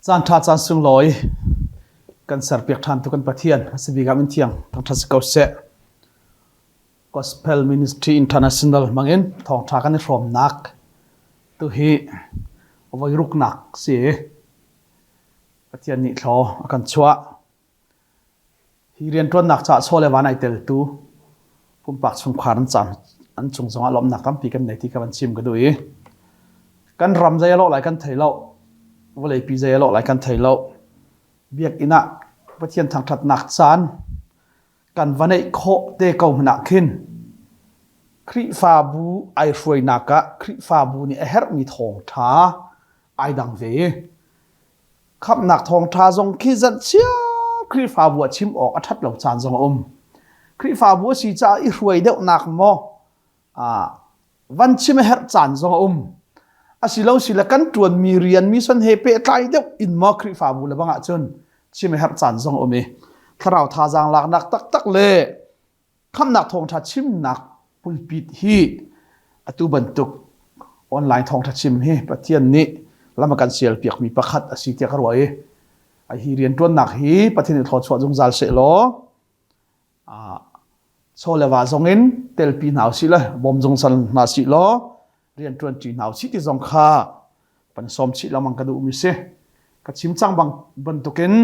Caan ṭha caan sunglawi kan serpiak ṭhan tu kan Pathian a si bik ah min thiang thangṭhat si ko seh. Gospel Ministry International hmangin thawngṭha kan i hrawmnak tu hi voi ruknak si. Pathian nih thlaw a kan chuah. Hi rianṭuannak caah chaw le van ai teltu pumpak chungkhar an caan an cung zongah lawmhnak tampi kan nei ti kha van chim ka duh i kan ram zei a lawh lai kan thei lo, vawleipi zei a lawh lai kan thei lo. Biakinn ah Pathian thangṭhatnak caan kan va neih khawh te ko hmanh ah khin Khrihfabu ai hruainak ah Khrihfabu nih a herhmi thawngṭha ai dang ve i Khamhnak thawngṭha zong khi zanhchia Khrihfabu ah chim awk a ṭhat lo caan zong a um. Khrihfabu a si caah i hruai deuhnak maw van chim a herh caan zong a um. Asilo sile kan ṭuanmi rian mission he pehtlai deuh in maw Khrihfabu le bang ahcun chim a herh caan zong a um i thlarau thazaang laknak taktak le Khamhnak thawngṭha chimnak pulpit hi atu bantuk online thawngṭha chim hi Pathian nih lam a kan sialpiakmi pakhat a si tiah ka ruah i hi rianṭuannak hi Pathian nih thluachuah zungzal sehlaw chaw le va zongin telpi hna usih le bawm zungzal hna sih law rianṭuan ṭi hna usih ti zong kha pan sawm chih lengmang ka duhmi si. Ka chim cang bang bantukin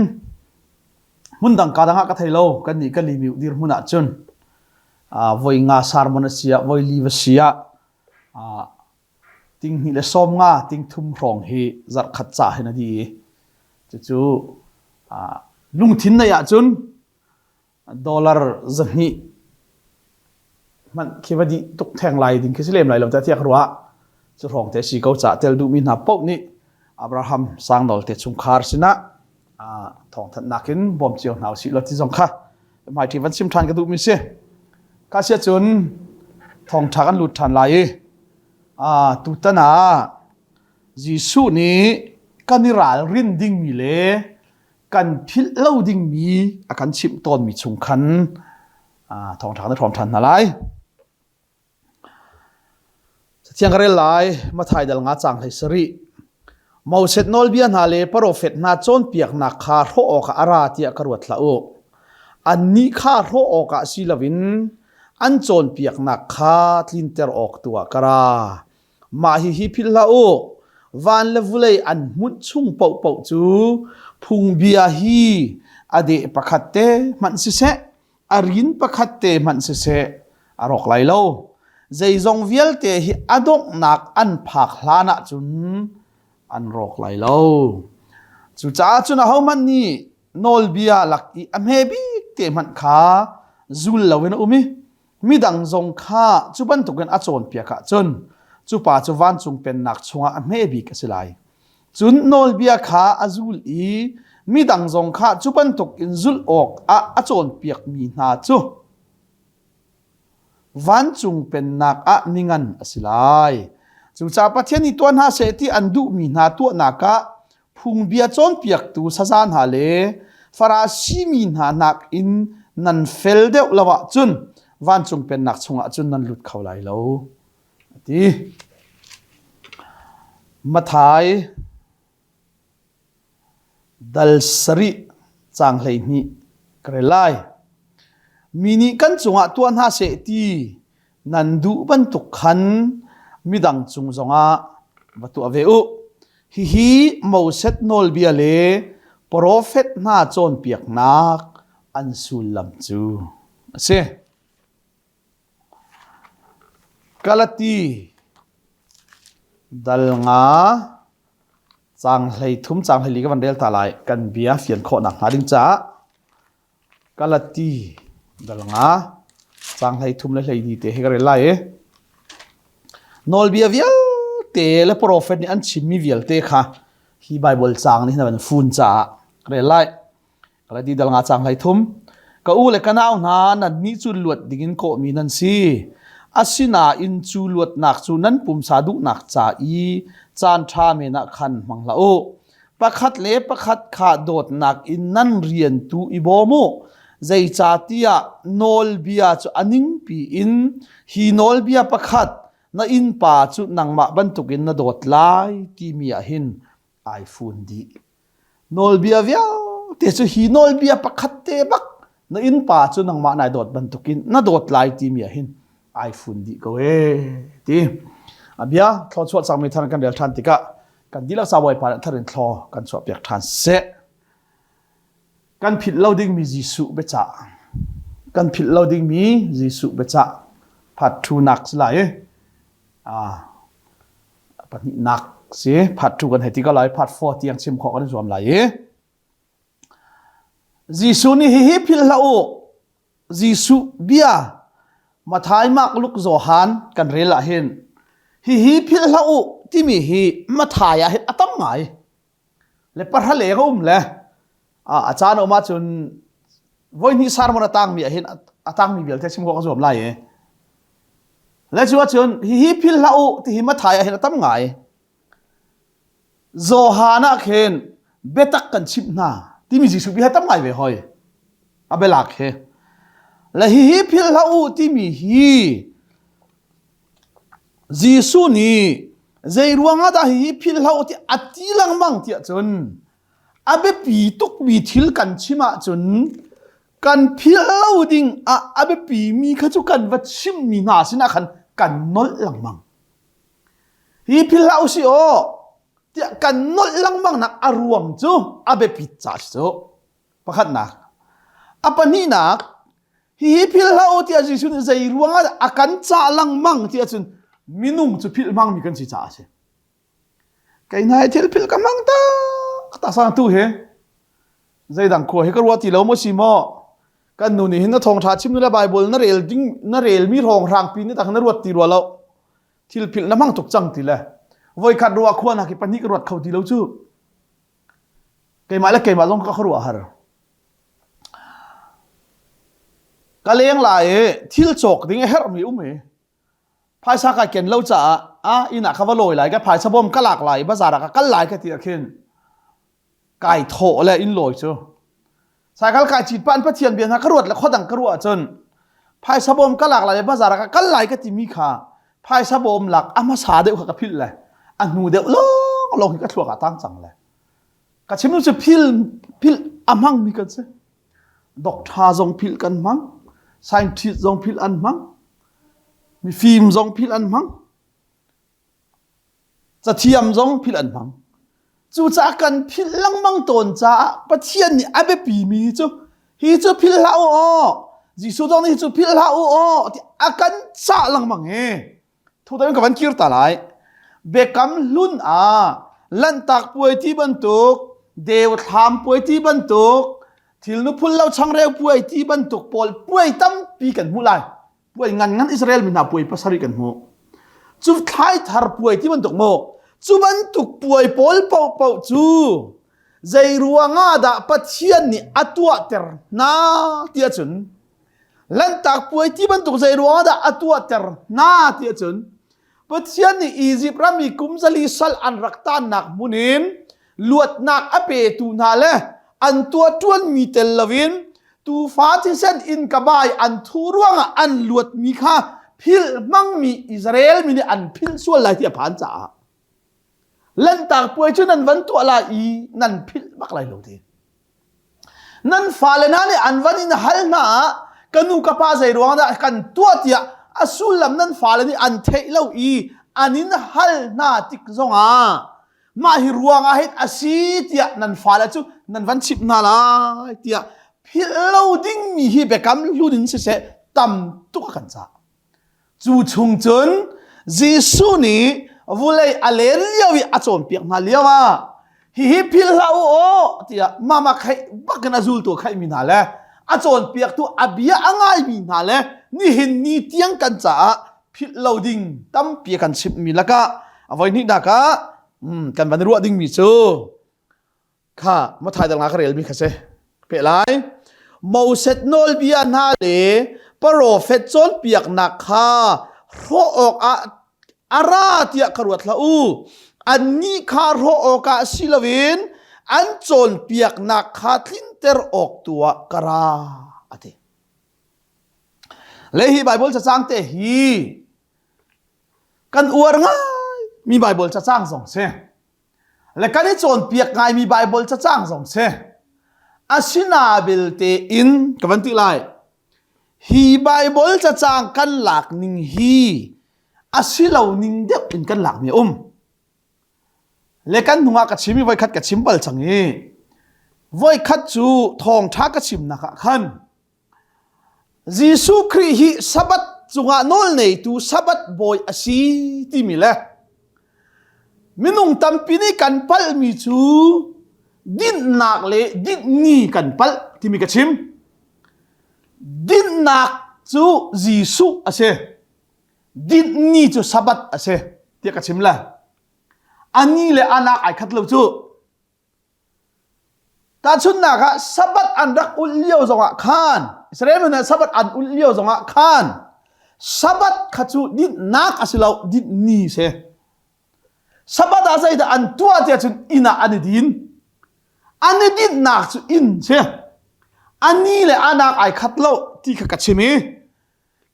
hmundang ka dang ah ka thei lo kan nih kan limi dirhmun ah cun voi nga sarmon a si ah voi li va si ah ting hnih le sawm nga ting thum hrawng hi zarh khat ca hin a di i cucu lungthin nei ahcun dollar 200 hmanh khi va dih tuk theng lai ding khi si lem lai lo tiah ka ruah. Cu hrawng te si ko ca tel duhmi hna paoh nih Abraham Sangnawl te chungkhar sinah thawngthanhnak in bawm cio hna usih law ti zong kha hmaiṭhi van chim ṭhan ka duhmi si. Ka sia cun thawngṭha kan lut ṭhan lai i tutan ah Jesuh nih kan i ralrin dingmi le kan philh lo dingmi a kan chimh tawnmi chung khan thawngṭha kan i hrawm ṭhan hna lai. Cathiang ka rel lai Matthai dal nga caang hlei sarih. Moses nawlbia hna le profet hna cawnpiaknak kha hrawh awkah a ra tiah ka ruat hlah u. Annih kha hrawh awkah si loin an cawnpiaknak kha tlinter awk tu ah ka ra. Mah hihi philh hlah u, van le vulei an hmunh chung paohpaoh cu phungbia hi a deh pakhat te hmanh siseh, a rin pakhat te hmanh siseh, a rawk lai lo. Zeizong vialte hi a donghnak an phak hlan ahcun an rawk lai lo. Cucaah cun ahohmanh nih nawlbia lak i a hme bik te hmanh kha zul loin a um i Midang zong kha cu bantukin a cawnpiak ahcun cu pa cu vancung pennak chungah a hme bik a si lai. Cun nawlbia kha a zul i midang zong kha cu bantukin zulh awkah a cawnpiakmi hna cu vancung pennak ah mingan a si lai. Cucaah Pathian nih tuah hna seh ti an duhmi hna tuahnak ah phungbia cawnpiaktu saza hna le Farasi mi hna nakin nan fel deuh lo ahcun vancung pennak chungah cun nan lut kho lai lo a ti. Matthai dal sarih caang 12 ka rel lai. Mi nih kan cungah tuah hna seh ti nan duh bantuk khan midang cung zongah va tuah ve u. Hihi Moses nawlbia le profet hna cawnpiaknak an sullam cu a si. Galati dal nga caang 13 caang 14 ka van rel ta lai kan bia fian khawhnak hnga ding caah Galati dal nga caang 13 le 14 te hi ka rel lai i nawlbia vialte le profet nih an chimmi vialte kha hi Bible caang nih hin a van fun caah ka rel lai. Galati dal nga caang 13 Ka u le ka nau hna nannih cu luat dingin kawhmi nan si. Asinain cu luatnak cu nan pumsa duhnak ca i caan ṭha men ah khan hmang hlah u. Pakhat le pakhat kha dawtnak in nan rian tu i bawm u. Zeicahtiah nawlbia cu a ningpi in hi nawlbia pakhat na innpa cu nangmah bantukin na dawt lai timi ah hin ai fun dih. Nawlbia vialte cu hi nawlbia pakhat te bak na innpa cu nangmah nai dawt bantukin na dawt lai timi ah hin ai fun dih ko ee ti. A bia thlawchuah cangmi thar kan rel ṭhan tikah kan dihlak ca Bawipa nih thar in thlaw kan chuahpiak ṭhan seh. Kan philh lo dingmi Jesuh biacah. Kan philh lo dingmi Jesuh biacah. Part 2 nak si lai. Ah, pahnihnak si. Part 2 kan hei ti ko lai. Part 4 tiang chim khawh kan i zuam lai i. Jesuh nih hihi philh hlah u. Jesuh bia Mathai, Mark, Luke, Johan kan rel ah hin hihi philh hlah u timi hi Mathai ah hin a tam ngai. Le pahra leng a um le a caan a um ahcun voihnih sermon a tangmi ah hin a tangmi vialte chim khawh ka zuam lai i. Le cu ahcun hihi philh hlah u tihi Mathai ah hin a tam ngai. Johan ah khin biatak kan chimh hna timi Jesuh bia tam ngai ve hoi. A bialak he. Le hihi philh hlah u timi hi Jesuh nih zei ruangah dah hihi philh hlah u ti a ti lengmang tiah cun a biapi tukmi thil kan chim ahcun kan philh lo ding ah a biapi mi kha cu kan va chimmi hna sinah khan kan nolh lengmang. Hi philh hlah usih aw tiah kan nolh lengmang nak a ruang cu a biapit ca si cu. Pakhatnak. A pahnihnak, hihi philh hlah u tiah Jesuh nih zei ruangah a kan cah lengmang tiah cun minung cu philh hmangmi kan si caah a si. Kei hna hi thil philh ka hmang tak tak sang tu hi zeidang khua hi ka ruah ti lo maw si maw kan nu nih hin na thawngṭha chim nu le Bible na rel ding na relmi hrawnghrang pi ni tak na ruat ti rua lo thil philh na hmang tuk cang ti le voikhat ruah khua nak hi pahnih ka ruat kho ti lo cu keimah le keimah zong ka khuaruah har ka leng lai i thil cawk ding a herhmi um i phaisa kai ken lo caah a inn ah ka va lawi lai ka phaisa bawm ka lak lai bazar ah ka kal lai ka ti ah khin kai thawh le inn lawi cu saikal kai cit pan pathian bia hna ka ruat le khodang ka ruah ahcun phaisa bawm ka lak lai le bazar ah ka kal lai ka timi kha phaisa bawm lak a hmasa deuh kha ka philh le a hnu deuh lawng lawng hi ka thluak ah tang cang le ka chim cu phil philh a hmangmi kan si doctor zong philh kan hmang scientist zong philh an hmang mifim zong philh an hmang Cathiam zong philh an hmang. Cucaah kan philh lengmang tawn caah Pathian nih a biapimi cu hi cu philh hlah u aw Jesuh zong nih hi cu philh hlah u aw ti a kan cah lengmang hi. Thutawin ka van kir ta lai. Biakam hlun ah Lanhtak puai ti bantuk, deu thlam puai ti bantuk, thilnu phul lo changreu puai ti bantuk pawl puai tampi kan hmuh lai. Puai ngan ngan Israel mi hna puai pasarih kan hmuh. Cu thlai thar puai ti bantuk maw? Cu bantuk puai pawl paohpaoh cu zei ruangah dah Pathian nih a tuahter hna ti ahcun Lanhtak puai ti bantuk zei ruangah dah a tuahter hna ti ahcun Pathian nih Izipt ram i kum zali sal an rak tannak hmun in luatnak a petu hna le an tuahṭuanmi tel loin tuufa thisen in ka bai an thuh ruangah an luatmi kha philh hmangmi Israel mi nih an philh sual lai ti a phan caah Lanhtak puai cu nan van tuah lai i nan philh bak lai lo ti. Nan fale hna nih an van in hal hna ah ka nu ka pa zei ruang dah kan tuah tiah a sullam nan fale nih an theih lo i an in hal hna tik zongah mah hi ruang ah hin a si tiah nan fale cu nan van chimh hna lai tiah philh lo dingmi hi biakam hlun in siseh tam tuk a kan cah. Cu chung cun Jesuh nih vulei a len lio i a cawnpiak hna lio ah hihi philh hlah u aw tiah mama khaih bakin a zultu a khaihmi hna le a cawnpiaktu a bia a ngaimi hna le nihin ni tiang kan caah philh lo ding tampi a kan chimhmi lakah a voihnihnak ah kan van ruah dingmi cu kha Mathai dal nga ka relmi kha si pe lai Moses nawlbia hna le profet cawnpiaknak kha hrawh awkah a ra tiah ka ruat hlah u annih kha hrawh awkah si loin an cawnpiaknak kha tlinter awk tu ah ka ra a ti le hi Bible cacang te hi kan uar ngai mi Bible cacang zong si. Le kan i cawnpiak ngaimi Bible cacang zong si. Asina belte in ka van ti lai. Hi Bible cacang kan lak ning hi asi lo ning deuh in kan lak mi a um. Le kan hnung ah ka chim i voikhat ka chim bal cang i voikhat cu thawngṭha ka chimnak ah khan Jesuh Khrih hi Sabbath cungah nawl neitu Sabbath bawi a si timi le minung tampi nih kan palhmi cu dinhnak le dinhni kan palh timi ka chim. Dinhnak cu Jesuh a si. Dinhni cu Sabbath a si tiah ka chim le ani le anak ai khat lo cu. Tahchunhnak ah Sabbath an rak ulh lio zongah khan Israel mi hna Sabbath an ulh lio zongah khan Sabbath kha cu dinhnak a si lo dinhni si. Sabbath ah zeidah an tuah tiah cun inn ah an i din. An i dinhnak cu inn si. Ani le anak ai khat lo ti kha ka chim i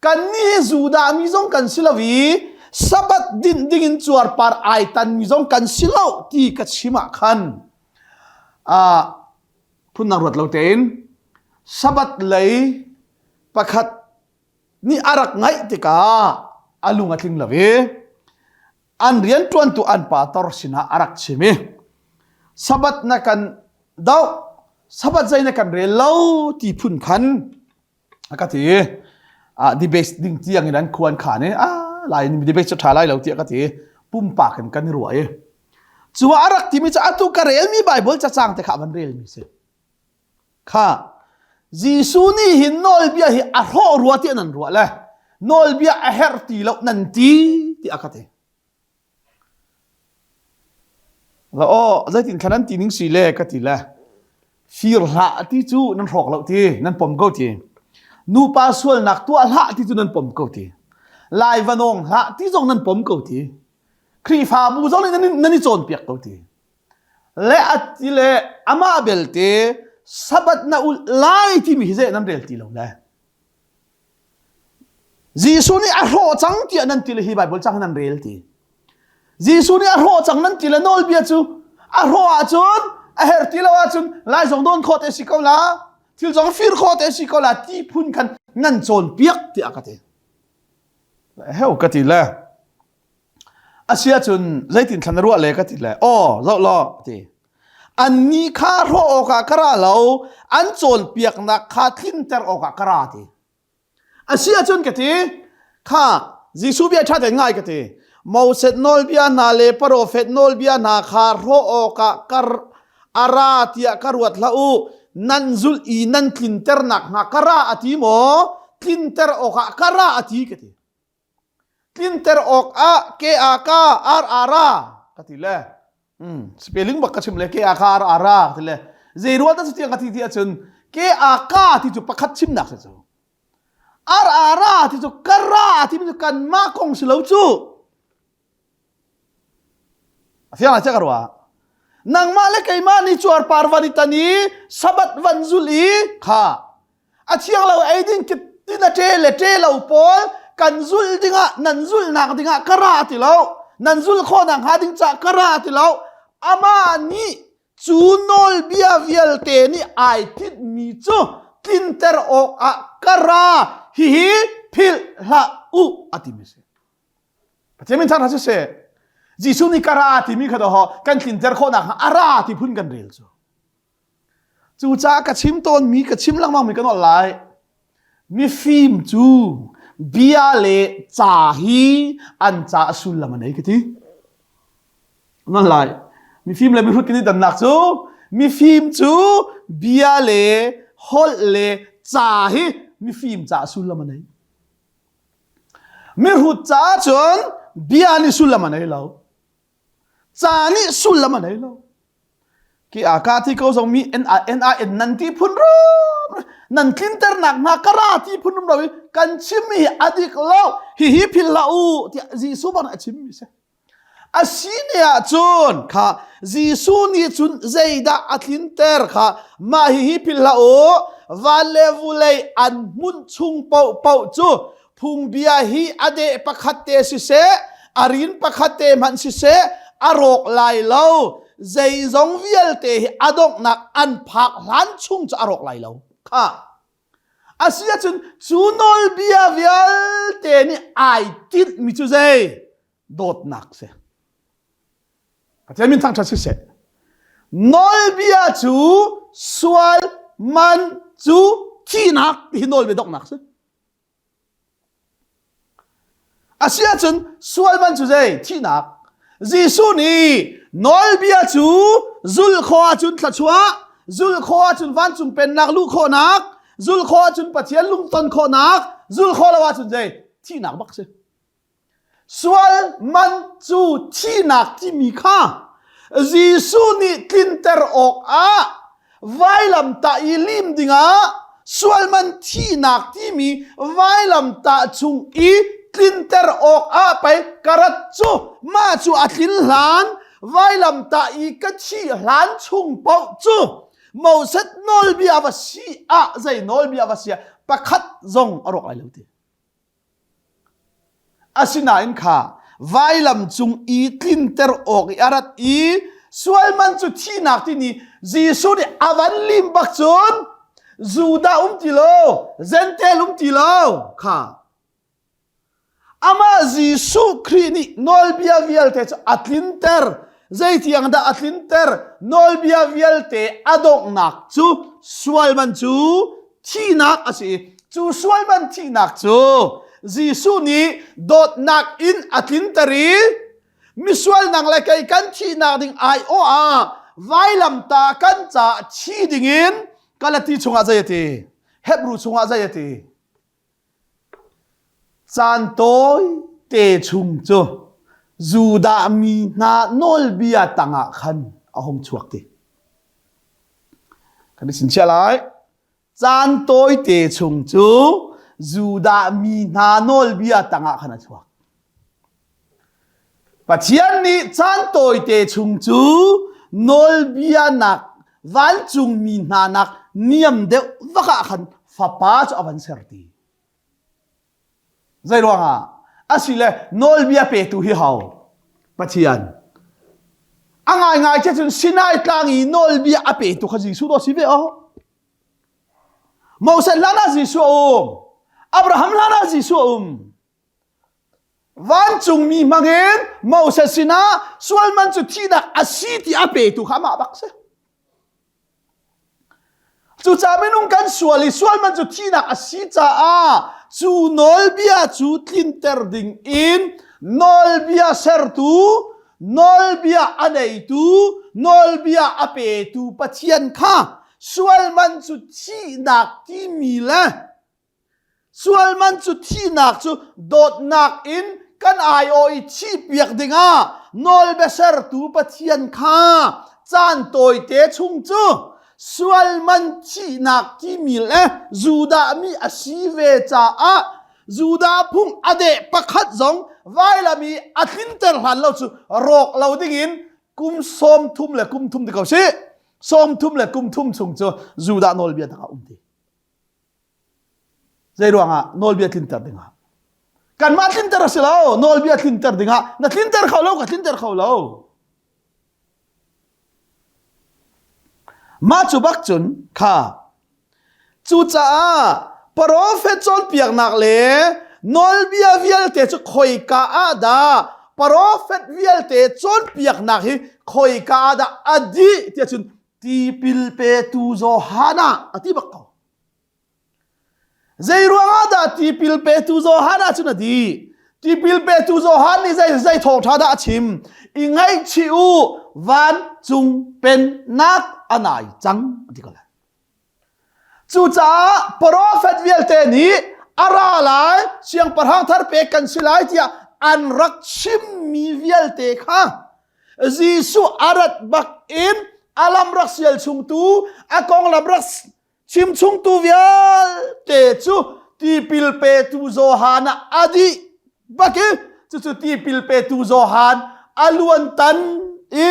Kannih hi Judah mi zong kan si lo i Sabbath dinh dingin cuarpar ai tanmi zong kan si lo ti ka chim ah khan uh, phundang ruat lo tein Sabbath lei pakhat nih a rak ngaih tikah a lung a tling lo i an rianṭuantu an pastor sinah a rak chim i Sabbath na kan doh Sabbath zei na kan rel lo ti phun khan a ka ti ah debate ding tiang in an khuan khan i ah lai in debate cu tha lai lo tiah ka ti pumpak in kan i ruah i cu a rak timi cu atu ka relmi Bible cacang te kha van relmi si kha Jesuh nih hin nawlbia hi a hrawh rua tiah nan ruah le nawlbia a herh ti lo nan ti tiah a ka ti La aw zeitin thlan an ti ning si le ka ti le fir hlah ti cu nan hrawk lo ti nan pom ko ti nupa sualnak tuah hlah ti cu nan pom ko ti lai va nawng hlah ti zong nan pom ko ti Khrihfabu zong nih nan, nan i cawnpiak ko ti le a ti le amah belte Sabbath na ulh lai timi hi zei nan rel ti lo le Jesuh nih a hrawh cang tiah nan ti le hi Bible cang nan rel ti. Jesuh nih a hrawh cang nan ti le nawlbia cu a hrawh ahcun a her ti lo ahcun lai zong dawn khawh te si ko la thil zong fir khawh te si ko la ti phun khan nan cawnpiak tiah ka ti. Heu ka ti le Asia cun zeitin thlan na ruah le ka ti le aw zoh law ti annih kha hrawh awkah ka ra lo an cawnpiaknak kha tlinter awkah ka ra ti asi ahcun ka ti kha Jesuh bia ṭha tein ngai ka ti Moses nawlbia hna le profet nawlbia hna kha hrawh awkah ka a ra tiah ka ruat hlah u nan zulh i nan tlinternak hnga ka ra a ti maw tlinter awkah ka ra a ti ka ti tlinter awkah ke a ka ar ara ka ti le spelling bak ka chim le ke a ka ar ara ka ti le zei rual dah tiang ka ti ti ahcun ke a ka ti cu pakhat chimnak si cu ar ara ti cu kara ti cu kanmah kong si lo cu A fiang lai ka ruah. Nangmah le keimah nih cuarpar van i tan i Sabbath van zul i kha a thiang lo ei ding tin a ṭe le ṭe lo pawl kan zulh dingah nan zulhnak dingah ka ra ti lo nan zulh khawhnak hnga ding cah ka ra ti lo amah nih cu nawlbia vialte nih ai tinhmi cu tlinter awkah ka ra hihi philh hlah u a timi si Pathian min thang siseh Jesuh nih ka ra timi kha doh kan tlinter khawhnak hnga a ra ti phun kan rel cu. Cucaah ka chim tawnmi ka chim lengmang mi ka nolh lai. Mifim cu bia le ca hi an ca a sullam a nei ka ti. Nolh lai. Mifim le mihrut kan i dannak cu mifim cu bia le holh le ca hi mifim ca a sullam a nei. Mihrut caah cun bia nih sullam a nei lo. Ca nih sullam a nei lo. Ki a ka ti ko zong mi N I N I N nan ti phun rum nan tlinternak hna ka ra ti phun rum lo i kan chim mi hi a dik lo hihi phil hlah u tiah Jesuh bang a chim mi si. A si ne ahcun kha Jesuh nih cun zeidah a tlinter kha mah hihi philh hlah u van le vulei an hmunh chung paohpaoh cu phungbia hi a deh pakhat te siseh a rin pakhat te hmanh siseh a rawk lai lo. Zeizong vialte hi a donghnak an phak hlan chung cu a rawk lai lo. Kha. Asi ahcun cu nawlbia vialte nih ai tinhmi cu zei? Dawtnak si. Pathian min thangṭhat siseh. Nawlbia cu sual man cu thihnak ti hi nawlbia donghnak si. Asi ahcun sual man cu zei? Thihnak. Jesuh nih nawlbia cu zulh khawh ahcun thluachuah, zulh khawh ahcun vancung pennak luh khawhnak, zulh khawh ahcun Pathian lungton khawhnak, zulh khawh lo ahcun zei? Thihnak bak si. Sual man cu thihnak timi kha Jesuh nih tlinter awkah vailamtah i lim dingah sual man thihnak timi vailamtah chung i tlinter awkah pei ka rat cu mah cu a tlin hlan vailamtah i ka thih hlan chung paoh cu Moses nawlbia va si ah zei nawlbia va si ah pakhat zong a rawk lai lo ti. Asinain kha vailam cung i tlinter awk i a rat i sual man cu thihnak tini Jesuh nih a van lim bak cun Judah um ti lo, Gentile um ti lo kha amah Jesuh Khrih nih nawlbia vialte cu a tlinter. Zeitiang dah a tlinter? Nawlbia vialte a donghnak cu sual man cu thihnak a si i cu sual man thihnak cu Jesuh nih dawtnak in a tlinter i misual nang le kei kan thihnak ding aiawh ah vailamta kan caah thi dingin Galati chungah zei a ti Hebru chungah zei a ti caan tawi te chung cu Judah mi hna nawlbia tangah khan a hung chuak ti kan i chingchiah lai Caan tawite chung cu Judah mi hna nawlbia tangah khan a chuak. Pathian nih caan tawite chung cu nawlbia nak vancungmi hna nak niam deuh vak ah khan fapa cu a van ser ti. Zei ruangah? Asile nawlbia petu hi ho? Pathian. A ngaingai che cun Sinai tlang i nawlbia a petu kha Jesuh daw si ve aw. Moses hlan ah Jesuh a um. Abraham hlan ah Jesuh a um. Vancungmi hmangin Moses sinah sual man cu thihnak a si ti a petu kha amah bak si. Cucaah minung kan sual i sual man cu thihnak a si caah cu nawlbia cu tlinter ding in nawlbia sertu, nawlbia a neitu, nawlbia a petu Pathian kha sual man cu thihnak timi le Sual man cu thihnak cu dawtnak in kan aiawh i thihpiak dingah nawlbia sertu Pathian kha caan tawite chung cu sual man thihnak timi le Judah mi a si ve caah Judah phung a deh pakhat zong vailam i a tlinter hlan lo cu rawk lo dingin kum 30 le kum thum ti ko si 30 le kum thum chung cu Judah nawlbia tangah um ti. Zei ruangah nawlbia tlinter dingah? Kanmah tlinter a si lo, nawlbia tlinter dingah na tlinter kho lo, ka tlinter kho lo. Mah cu bak cun kha cucaah profet cawnpiaknak le nawlbia vialte cu khoika ah dah profet vialte cawnpiaknak hi khoika ah dah a dih tiah cun tipil petu Johan ah a ti bak ko. Zei ruangah dah tipil petu Johan ah cun a dih? Tipil petu Johan nih zei zei thawngṭha dah a chim? I ngaihchih u, vancung pennak a nai cang a ti ko lai. Cucaah profet vialte nih a ra lai, siangpahrang thar pek kan si lai tiah an rak chimmi vialte kha Jesuh a rat bak in a lam rak sial chungtu, a konglam rak chim chungtu vialte cu tipil petu Johan ah a dih bak i cucu tipil petu Johan a luan tan i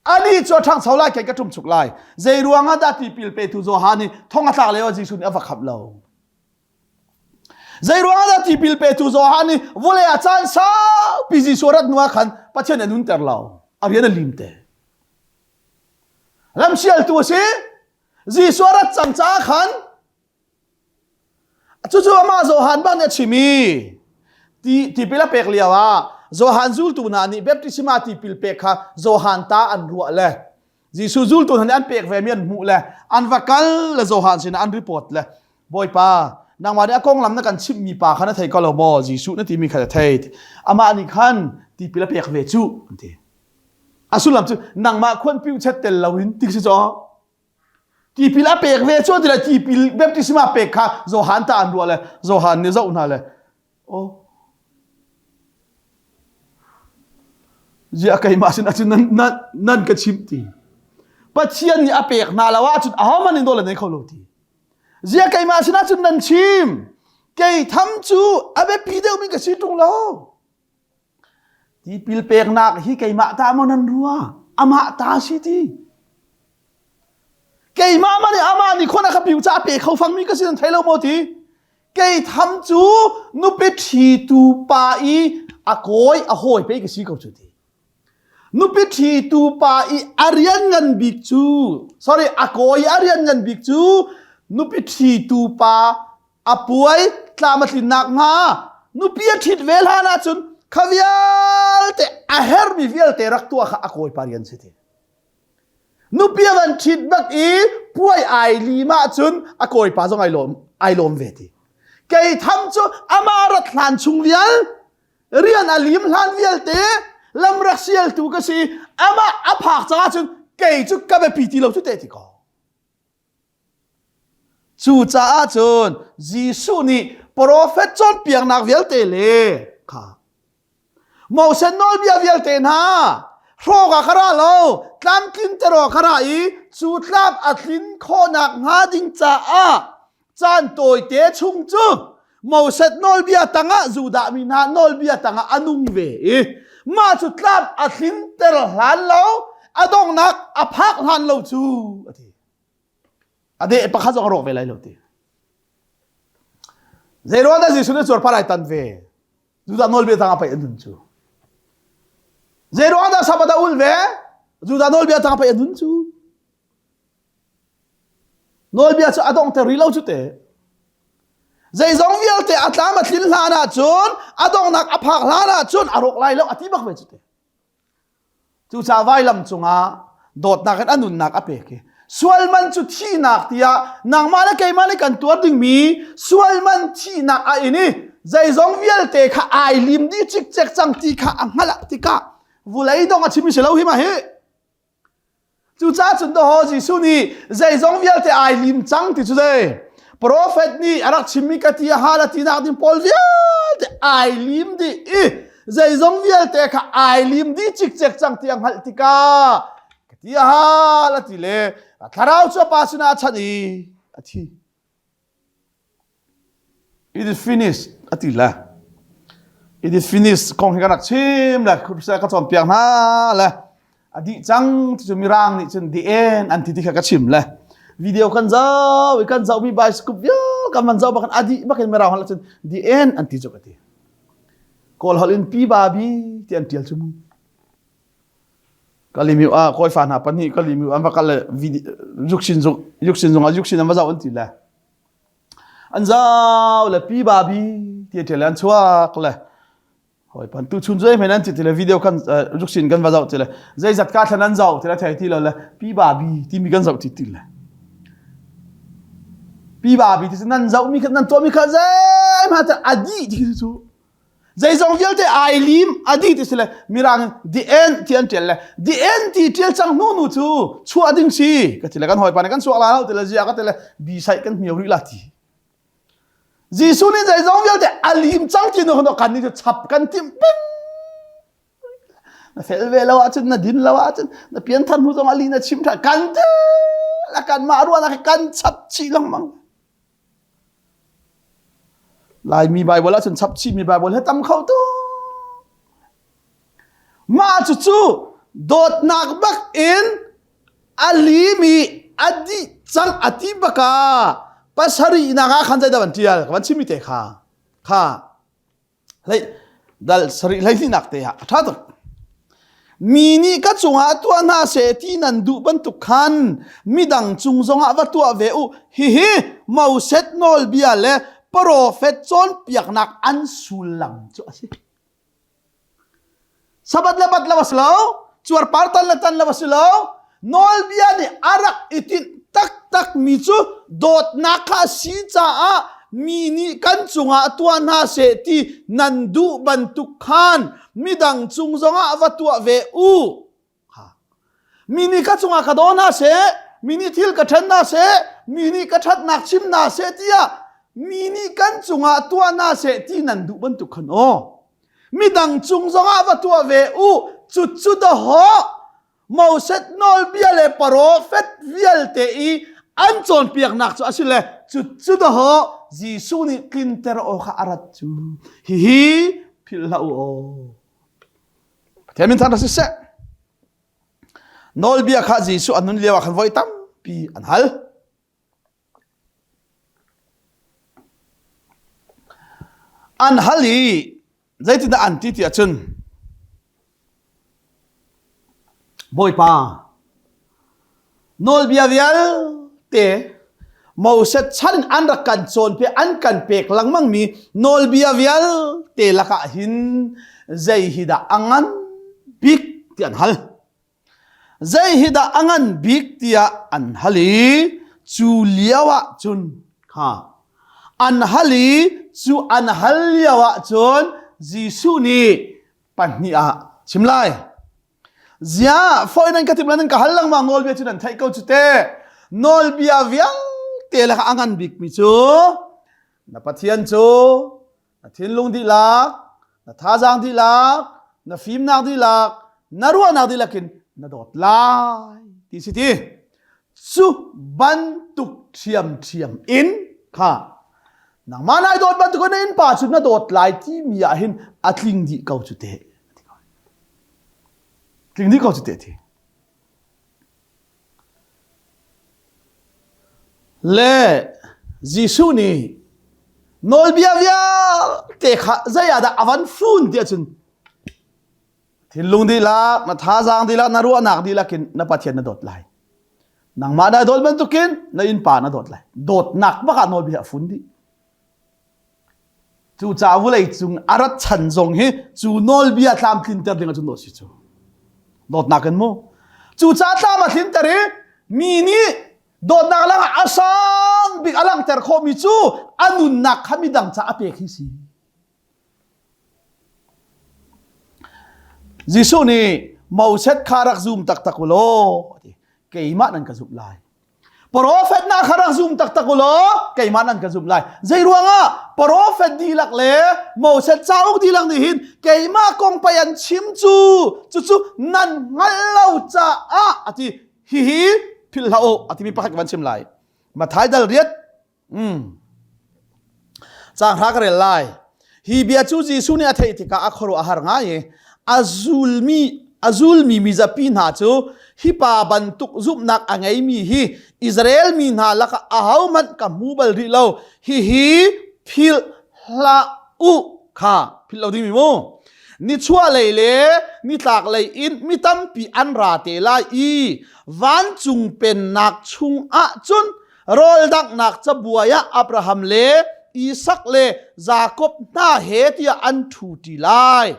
ani cu a ṭhangcho lai kei ka ṭum chuk lai zei ruangah dah tipil petu Johan hi thong a tlak lio ah Jesuh nih a va khamh lo zei ruangah dah tipil petu Johan nih vawlei ah caan saupi Jesuh rat hnu ah khan Pathian a nunter lo. A rian a lim te. Lamsialtu a si. Jesuh a rat cang caah khan Cucu amah Johan bak nih a chim i ti tipil a pek lio ah Johan zultu hna nih baptisma tipil pek kha Johan ta an ruah le Jesuh zultu hna nih an pek ve mi an hmuh le an va kal le Johan sinah an report le Bawipa nangmah nih a konglam na kan chimhmi pa kha na thei ko lo maw Jesuh na timi kha na thei amah nih khan tipil a pek ve cu an ti a sullam cu nangmah khuan piu chet tel loin ti si caw Tipil a pek ve cu ti le tipil baptisma pek kha Johan ta an ruah le Johan nih zoh hna le oh ziah keimah sin ahcun nan nan nan ka chimh ti Pathian nih a pek hna lo ahcun ahohmanh in nawl an nei kho lo ti ziah keimah sin ahcun nan chim kei tham cu a biapi deuhmi ka si ṭung lo Tipil peknak hi keimah ta maw nan ruah? Amah ta si ti. Keimah mah nih amah nih khon a ka piu ca pe kho fangmi ka si nan thei lo maw ti? Kei tham cu nupi ṭhitu pa i a kawi a hawi pei ka si ko cu ti. Nupi ṭhitu pa i a rian ngan bik cu sorry a kawi a rian ngan bik cu nupi ṭhitu pa a puai tlam a tlin nakhnga nupi a ṭhit ve hlan ahcun kha vialte a hermi vialte rak tuah kha a kawipa rian si ti. Nupi a van ṭhit bak i puai ai lim ahcun a kawipa zong ai lawm, ai lawm ve ti. Kei tham cu amah rat hlan chung vial rian a lim hlan vialte lam rak sialtu ka si amah a phak caah cun kei cu ka biapi ti lo cu te ti ko. Cucaah cun Jesuh nih profet cawnpiaknak vialte le kha Moses nawlbia vialte hna hrawk ah ka ra lo tlamtlinter awk ka ra i cu tlam a tlin khawhnak hnga ding caah caan tawite chung cu Moses nawlbia tangah Judah mi hna nawlbia tangah a nung ve i mah cu tlam a tlinter hlan lo a donghnak a phak hlan lo cu a ti. A deh pakhat zong a rawk ve lai lo ti. Zei ruang dah Jesuh nih cuarpar ai tan ve? Judah nawlbia tangah pei a nun cu. Zei ruang dah Sabbath a ul ve? Judah nawlbia tangah pei a nun cu. Nawlbia cu a donghter rih lo cu te. Zeizong vialte a tlam a tlin hlan ahcun a donghnak a phak hlan ahcun a rawk lai lo a ti bak ve cu te. Cucaah vailam cungah dawtnak in a nunnak a pek i sual man cu thihnak tiah nangmah le keimah nih kan tuar dingmi sual man thihnak a in i zeizong vialte kha ai lim dih cikcek cang ti kha a hngalh tikah vulei dong a chimmi si lo hi ma hi Cucaah cun dawhaw Jesuh nih zeizong vialte ai lim cang ti cu zei profet nih a rak chimmi ka ti a hal a ti nak ding pawl vialte ai lim dih i zeizong vialte kha ai lim dih cikcek cang ti a hngalh tikah ka ti a hal a ti le a thlarau cu a pa sinah a chanh i a thi. It is finished a ti le it is finished kong hi ka rak chim le ka cawnpiak hna le a dih cang ti cu mirang nih cun the end an ti ti kha ka chim le video kan zoh i kan zohmi bioscope vial kan van zoh bak a dih bak in mirang holh cun the end an ti cu ka ti kawl holh in pi ba bi ti an tial cu mu Kalimiu ah kawifa hna pahnih Kalimiu an va kal le yuksin zung yuksin zung ah yuksin an va zoh an ti le an zau le pi ba bi ti ṭial le an chuak le hoi pan tu chun zoi men an ti ti le video kan yuksin kan va zoh ti le zeizat ka thlan an zoh ti le thei ti lo le pi ba bi timi kan zoh ti ti le pi ba bi ti nan zoh mi kha nan tuah mi kha zei ma ta adi ti cu Zeizong vialte ai lim a dih ti si le mirang in the end ti an ṭial le the end ti ṭial cang hnu nu cu chuah ding si ka ti le kan hawipa nih kan chuak la lo ti le zia ka ti le bi sai kan hmio rih la ti. Jesuh nih zeizong vialte a lim cang ti nu kan nih cu chap kan timh peng. Na fel ve lo ahcun na din lo ahcun na pianthar hnu zong a li na chim ṭhan kan ti la kan mah ruahnak kan chap chih lengmang. Laimi Baibal ahcun chap chihmi Baibal hi tam kho tuk. Mah cucu dawtnak bak in a limi a dih cang a ti baka pasarihnak ah khan zeidah van tial ka van chimmi te kha kha hlei dal sarih hleihnih nak te ah a ṭha tuk. Mi nih ka cungah tuah hna seh ti nan duh bantuk khan midang cung zongah va tuah ve u. Hihi Moses nawlbia le profet cawnpiaknak an sullam cu a si. Sabbath le bat lo a si lo, cuarpar tan le tan lo a si lo. Nawlbia nih a rak i tinh taktak mi cu dawtnak kha a si caah mi nih kan cungah tuah hna seh ti nan duh bantuk khan midang cung zongah va tuah ve u. Mi nih ka cungah ka daw hna seh, mi nih thil ka ṭhen hna seh, mi nih ka ṭhatnak chim hna seh tiah mi nih kan cungah tuah hna seh ti nan duh bantuk khan aw. Midang cung zongah va tuah ve u, cucu dahawh Moses nawlbia le profet vialte i an cawnpiaknak cu a si le cucu dahawh Jesuh nih tlinter awk ah a rat cu hihi philh hlah u aw. Pathian min thang siseh. Nawlbia kha Jesuh an nun lio ah khan voi tampi an hal. An hal i zeitindah an ti ti ahcun Bawipa nawlbia vialte Moses chan in an rak kan cawnpiak an kan pek lengmang mi nawlbia vialte lakah hin zei hi dah a ngan bik ti an hal. Zei hi dah a ngan bik tiah an hal i cu lio ah cun kha an hal i cu an hal lio ah cun Jesuh nih pahnih ah chim lai. Ziah fawi nan ka timh nan ka hal lengmang nawlbia cu nan theih ko cu te. Nawlbia vialte lakah a ngan bikmi cu na Pathian cu na thinlung dihlak, na thazaang dihlak, na fimnak dihlak, na ruahnak dihlak in na dawt lai ti si ti. Cu bantuk ṭhiamṭhiam in kha nangmah nai dawt bantuk in na innpa cu na dawt lai timi ah hin a tling dih ko cu te. Tling dih ko cu te ti. Le Jesuh nih nawlbia vialte kha zei ah dah a van fun ti ahcun thinlung dihlak, na thazaang dihlak, na ruahnak dihlak in na Pathian na dawt lai. Nangmah na dawt bantukin na innpa na dawt lai. Dawtnak bak ah nawlbia a fun dih. Cucaah vawlei cung a rat chan zong hi cu nawlbia tlamtlinter ding ahcun dawh si cu. Dawtnak in mu. Cucaah tlam a tlinter i mi nih dawtnak langah a sang bik a langhter khawhmi cu a nunnak kha midang ca a pek hi si. Jesuh nih Moses kha rak zum taktak u law keimah nan ka zumh lai. Profet na kha rak zum taktak u law keimah nan ka zumh lai. Zei ruangah profet dihlak le Moses cauk dihlak nih hin keimah kong pei an chim cu cucu nan hngalh lo caah a ti. Hihi philh hlah u a timi pakhat ka van chim lai. Matthai dal riat Mm. Caang hra ka rel lai. Hi bia cu Jesuh nih a theih tikah a khuaruah a har ngai i a zulmi a zulmi mizapi hna cu hi pa bantuk zumhnak a ngeimi hi Israel mi hna lakah ahohmanh ka hmu bal rih lo. Hihi philh hlah u kha philh lo dingmi mu. Nichuahlei le nitlaklei in mi tampi an ra te lai i vancung pennak chungah cun rawldanghnak cabuai ah Abraham le Isak le Jakob hna he tiah an ṭhu ṭi lai.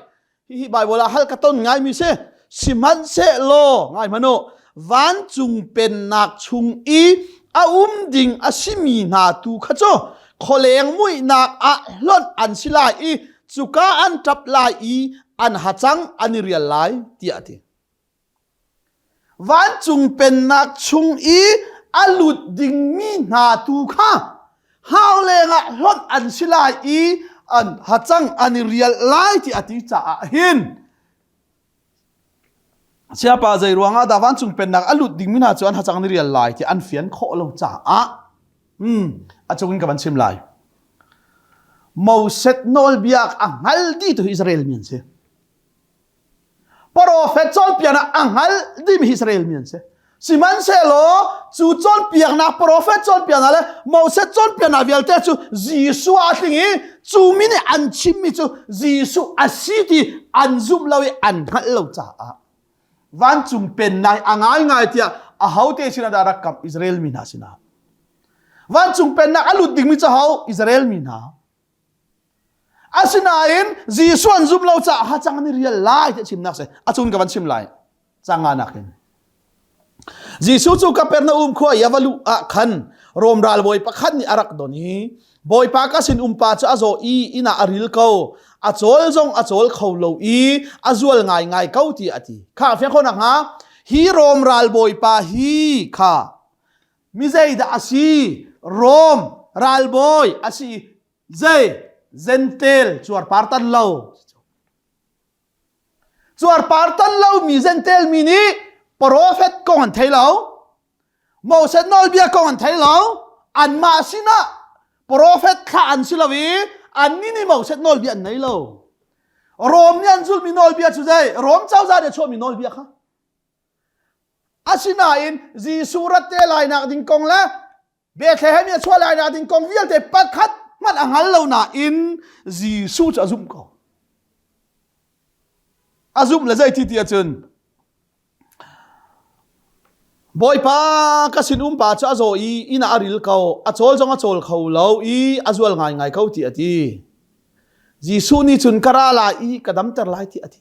Hihi Baibal ah hal ka ton ngaimi si. Sihmanhsehlaw ngai hmanh u, vancung pennak chung i a um ding a simi hna tu kha cu khualeng muihnak ah hlonh an si lai i cuka an ṭap lai i an hacang an i rial lai tiah a ti. Vancung pennak chung i a lut dingmi hna tu kha hau lengah hlonh an si lai i an hacang an i rial lai ti a ti caah hin Siapa zei ruangah dah vancung pennak a lut dingmi hna cu an hacang an i rial lai ti an fian khawh lo caah hmm, a cung in ka van chim lai. Moses nawlbia a hngal dih tu Israel mi an si. Profet cawnpiaknak a hngal dimi Israel mi an si. Sihmanhsehlaw cu cawnpiaknak profet cawnpiaknak le Moses cawnpiaknak vialte cu Jesuh ah a tling i cu mi nih an chimmi cu Jesuh a si ti an zumh lo i an hngalh lo caah. Vancung pennak a ngaingai tiah ahote sinah dah rak kamh? Israel mi hna sinah. Vancung pennak a lut dingmi cu ho? Israel mi hna. Asinain Jesuh an zum lo caah hacang an i rial lai tiah chimnak si. A cun ka van chim lai. Canga nakin. Jesuh cu Kapernaum khua i a va luh ah khan Rom ralbawi pakhat nih a rak don i Bawipa ka sin umpa cu a zaw i inn ah a ril ko. A cawl zong a cawl kho lo i a zual ngaingai ko ti a ti. Kha fiang kho nak hnga hi Rom ralbawipa hi kha mi zeidah a si? Rom ralbawi a si zei Zentel cuarpar tan lo. Cuarpar tan lomi Zentel mi nih profet kong an thei lo. Moses nawlbia kong an thei lo. Anmah sinah profet thlah an si lo i annih nih Moses nawlbia an nei lo. Rom nih an zulhmi nawlbia cu zei? Rom cozah nih a chuahmi nawlbia kha. Asinain Jesuh rat te lainak ding kong le Bethlehem i a chuah lai nak ding kong vialte pakhat hmanh a hngal lo nain Jesuh cu a zumh ko. A zumh le zeiti ti ahcun Bawipa ka sin umpa cu a zaw i inn ah a ril ko, a cawl zong a cawl kho lo i a zual ngaingai ko ti a ti. Jesuh nih cun ka ra lai i ka damter lai ti a ti.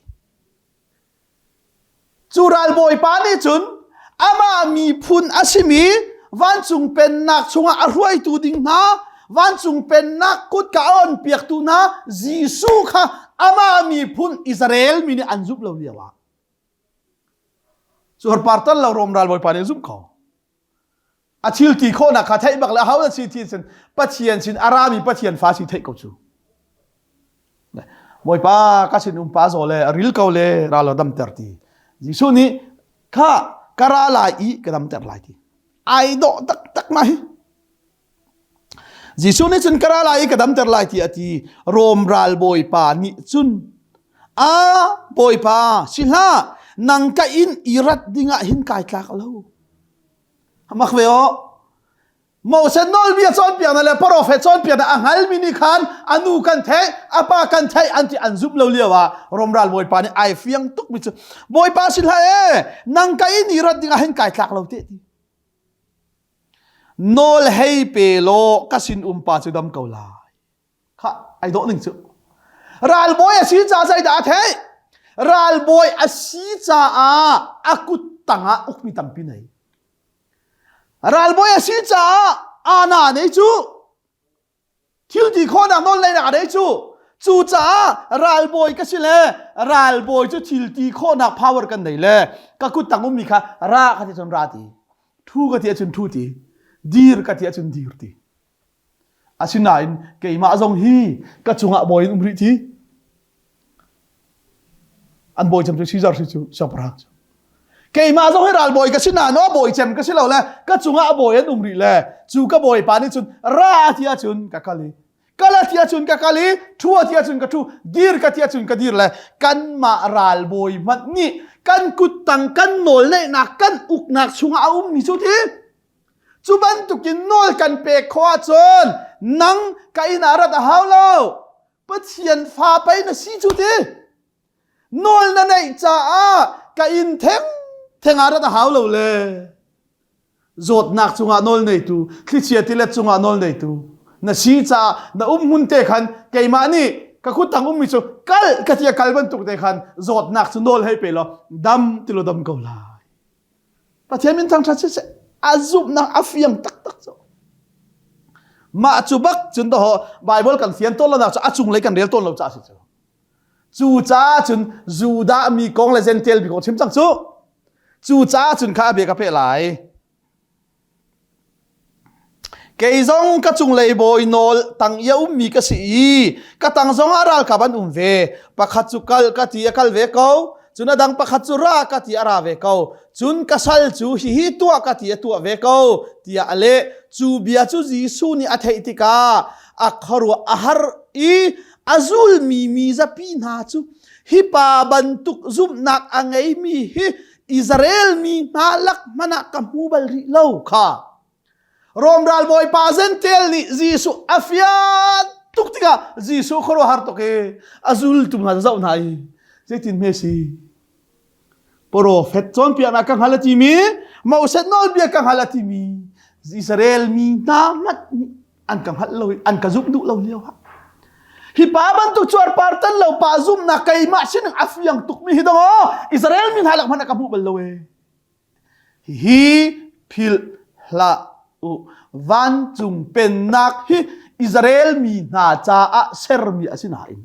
Cu ralbawipa nih cun amah miphun a simi vancung pennak chungah a hruaitu ding hna, vancung pennak kutka a onpiaktu hna Jesuh kha amah miphun Israel mi nih an zumh lo lio ah cu harpar lo Rom ralbawipa nih a zumh ko. A thil ti khawhnak kha theih bak le aho si ti cun Pathian sin a rami Pathian fa si theih ko cu. Bawipa ka sin um pa zaw le a ril ko le ra lo damter ti. Jesuh nih kha ka ra lai i ka damter lai ti. Ai dawh taktak ma hi. Jesuh nih cun ka ra lai i ka damter lai ti a ti. Rom ral bawipa nih cun a bawipa si hlah nang ka inn i rat dingah hin kai tlak lo. Mak ve aw. Moses nawlbia cawnpiaknak le profet cawnpiaknak a hngalmi nih khan a nu kan theih, a pa kan theih an ti an zumh lo lio ah Rom ral bawipa nih ai fiang tukmi cu Bawipa si hlah e nang ka inn i rat dingah hin kai tlak lo te ti. Nawl hei pe law ka sin umpa cu dam ko lai. Kha ai dawh ning cu. Ralbawi a si caah zeidah a theih? Ralbawi a si caah a kut tangah ukmi tampi nei. Ralbawi a si caah ana nei cu thil ti khawhnak nawl neihnak a nei cu. Cucaah ralbawi ka si le ralbawi cu thil ti khawhnak power kan nei le ka kut tang ummi kha ra ka ti cun ra ti thu ka ti ahcun thu ti dir ka ti ahcun dir ti Asinain keimah zong hi ka cungah bawi in um rih ti. An bawi cem cu Caesar si cu siangpahrang cu. Keimah zong hi ralbawi ka si na no bawi cem ka si lo le ka cungah bawi an um rih le cu ka bawipa nih cun ra ti ahcun ka kal i kal a ti ahcun ka kal i thu a ti ahcun ka thu dir ka ti ahcun ka dir le kanmah ralbawi hmanh nih kan kuttang kan nawl neihnak kan uknak chungah a ummi cu ti Cu bantukin nawl kan pek khawh ahcun nang ka inn ah rat a hau lo. Pathian fa pei na si cu ti. Nawl na neih caah ka inn theng theng ah rat a hau lo le. Zawtnak cungah nawl neitu, thlichia tilet cungah nawl neitu na si caah na um hmun te khan keimah nih ka kuttang ummi cu kal ka ti a kal bantuk te khan zawtnak cu nawl hei pe law dam ti lo dam ko lai. Pathian min thangṭhat siseh a zumhnak a fiang taktak cu. Mah cu bak cun daw Bible kan fian tawn lonak cu a cunglei kan rel tawn lo caah si cu. Cu caah cun Judah mi kong le Gentile mi kong chim cang cu. Cu caah cun kha a bia ka peh lai. Kei zong ka cunglei bawi nawl tang i a ummi ka si i ka tang zongah ralkap an um ve. Pakhat cu kal ka ti a kal ve ko, cun a dang pakhat cu ra ka ti a ra ve ko. Cun ka sal cu hihi tuah ka ti a tuah ve ko, tiah a leh. Cu bia cu Jesuh nih a theih tikah a khuaruah a har i a zulmi mi zapi hna cu hi pa bantuk zumhnak a ngeimi hi Israel mi hna lak hmanh ah ka hmu bal rih lo kha Rom ralbawi pa Zentel nih Jesuh a fian tuk tikah Jesuh khuaruahhar tuk i a zultu hna zoh hna i zeitin hme si? Profet cawnpiaknak ka hngal a timi, Moses nawlbia ka hngal a timi, Israel mi hna hmanh nih an ka hngalh lo i an ka zumh duh lo lio ah. Hi pa bantuk cuarpar tan lo pa zumhnak keimah sining a fiang tukmi hi dong aw Israel mi hna lak hmanh ah ka hmuh bal lo ee. Hihi philh hlah u. Vancung pennak hi Israel mi hna caah sermi a si nain